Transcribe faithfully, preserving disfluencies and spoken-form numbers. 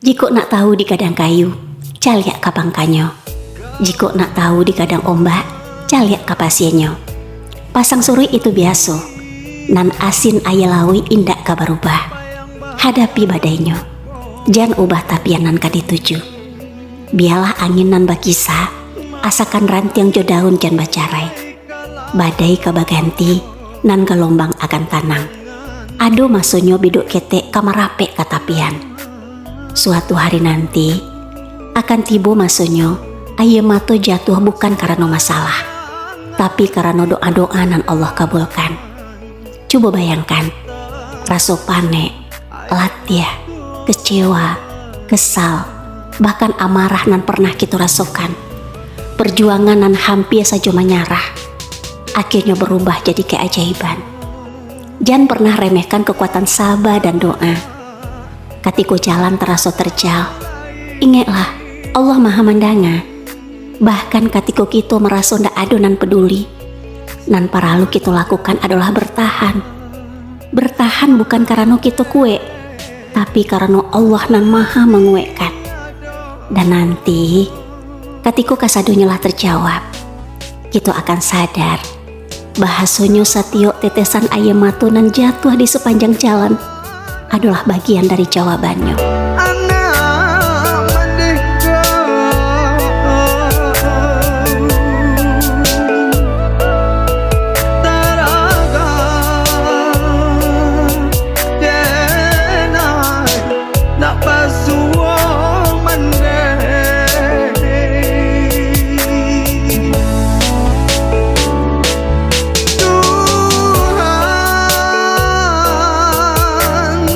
Jikok nak tahu digadang kayu, caliak ka pangkanyo. Jikok nak tahu digadang ombak, caliak ka pasienyo. Pasang suruik itu biaso, nan asin aia lauik indak ka barubah. Hadapi badainyo, jan ubah tapian nan ka dituju. Bialah angin nan bakisa, asakan rantiang jo daun jan bacarai. Badai ka baganti, nan galombang akan tanang. Ado masonyo biduk ketek ka marapek ka tapian. Suatu hari nanti, akan tibo masonyo, aia mato jatuah bukan karano masalah, tapi karano doa-doa nan Allah kabulkan. Cubo bayangkan, raso panek, latiah, kecewa, kesal, bahkan amarah nan pernah kito rasokan. Perjuangan nan hampia sajo manyarah, akhirnyo barubah jadi keajaiban. Jan pernah remehkan kekuatan saba dan doa. Katiko jalan taraso terjal, ingeklah, Allah Maha Mandanga. Bahkan katiko kito maraso ndak ado nan peduli, nan paralu kito lakukan adolah bertahan. Bertahan bukan karano kito kuek, tapi karano Allah nan Maha Manguekkan. Dan nanti, katiko kasadonyo lah terjawab, kito akan sadar, bahasonyo satiok tetesan aia mato nan jatuah di sapanjang jalan adolah bagian dari jawabannyo.